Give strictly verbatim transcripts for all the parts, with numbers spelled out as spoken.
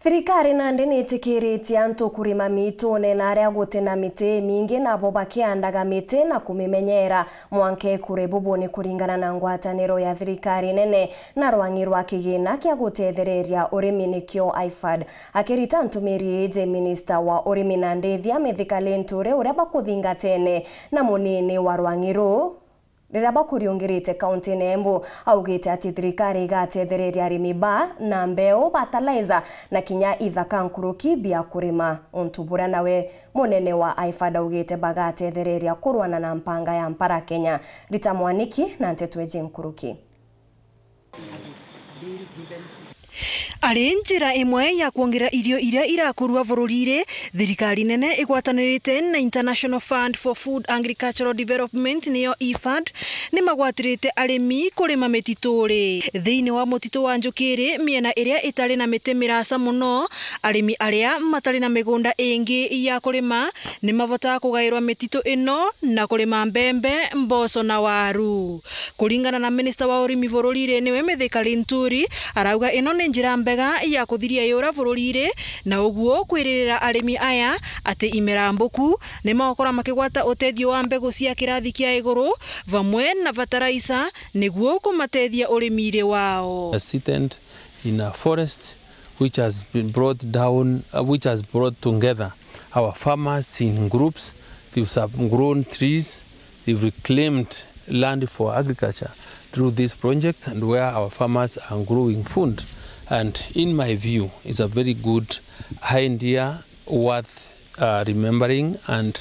Thirikari nandi niitikiritie antu kurima mitune na aria guti na miti imingi nabo bakiandaga miti na kumimenyera mwanka ikure. Bubu ni kuringana na ngwataniro ya thirikari nene na rwang'i rwa kigina kia gutethereria urimi nikio IFAD. Akirita ntumiri iji, minista wa urimi na ndithia Mithika Linturi uria bakuthingatene na munini wa rwang'i ruu riria bakuriungirite kaunti ya Embu, augite ati thirikari igatethereria arimi ba na mbeu, fertilizer na kinya ithaka nkuruki bia kurima, untu buria nawe munene wa IFAD augite bagatethereria kurwana na mpanga ya mpara Kenya. Rita Mwaniki na nteto iji nkuruki. Ari njira imwe ya kwongerera irio iria irakurua bururi-ri, thirikari nene igwatanirite na International Fund for Food Agricultural Development, niyo IFAD, ni magwatirite arimi kurima mitituri. Thiini wa mutitu wa Njukiri, miena iria itari na miti mirasa muno, arimi aria matari na migunda ingi ya kurima ni mabotaa kugairwa mititu ino na kurima mbembe, mboco na waru. Kuringana na minista wa urimi bururi-ri, niwe Mithika Linturi, arauga ino ni njira mbega ya kuthiria yura bururi-ri, na uguo kwiririra arimi aya ati imera mbuku ni magukora makigwata utethio wa mbegu cia kirathi kia iguru vamwe na fertilizer niguo kumatethia urimi-ri wao. A seated in a forest which has been brought down, uh, which has brought together our farmers in groups. They've sub-, grown trees, they've reclaimed land for agriculture through this project, and where our farmers are growing food. And in my view, it's a very good idea worth, uh, remembering and,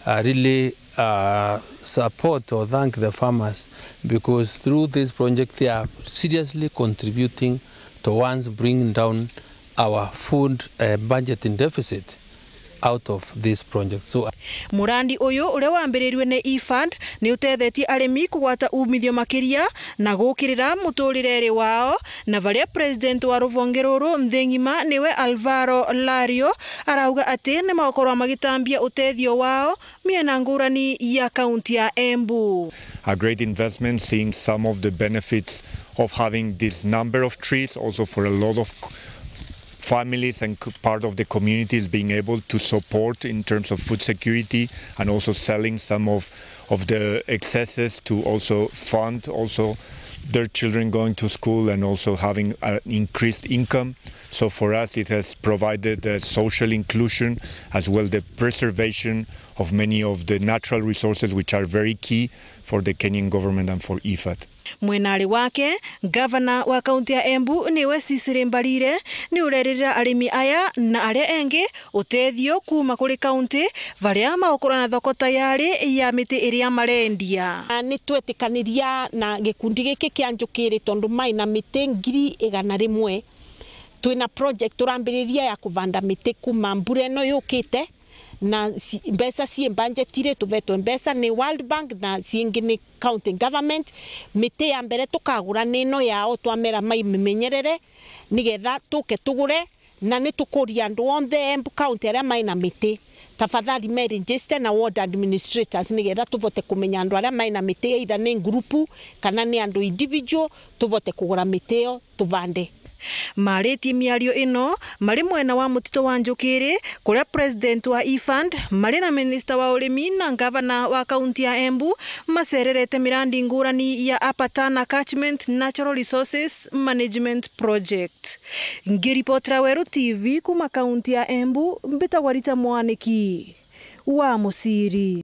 uh, really, uh, support or thank the farmers, because through this project they are seriously contributing towards bringing down our food, uh, budgeting deficit out of this project. So, murandi uyu uria wambirirwe ni IFAD ni utethetie arimi kugwata umithio makiria na gukirira muturire-ri wao, na varia president wa ruvonge ruru nthi ng'ima niwe Alvaro Lario arauga ati ni magukorwa magitambia utethio wao miena ngurani ya kaunti ya Embu. A great investment, seeing some of the benefits of having this number of trees, also for a lot of c-, families and c-, part of the communities being able to support in terms of food security and also selling some of, of the excesses to also fund also their children going to school and also having an increased income. So for us, it has provided the social inclusion as well the preservation of many of the natural resources which are very key for the Kenyan government and for IFAD. Mwenari wake, ngavana wa kaunti ya Embu niwe Cecily Mbarire, ni ureririra arimi aya na aria engi utethio kuuma kuri kaunti, varia magukura na thoko tayari ya miti iria marendia. Na ni twetikaniria na gikundi giki kia Njukiri tondu mai na miti ngiri igana rimwe. Twina project turambiriria ya kuvanda miti kuuma mbura ino yukite, na ci-, mbeca cii budget-ri, tuvetwe mbeca ni World Bank na ciingi ni county government. Miti ya mbere tukagura ni ino yao, twamera maimimenyerere nigetha tuke tugure, na ni tukuria andu onthe Embu County aria mai na miti, tafadhali me register na ward administrators nigetha tuvote kumenya andu aria mai na miti, either ni ngurupu kana ni andu individual, tuvote kugura miti iyo tuvande. Maaritie miario ino mari mwena wa mutito wa Njukiri, kuria president wa IFAD, mari na minista wa urimi na ngavana wa kaunti ya Embu, macererete mirandi ngurani ya Upper Tana Catchment Natural Resources Management Project. Ngiripotera Weru T V kuuma kaunti ya Embu, mbitagwa Rita Mwaniki wa Muciri.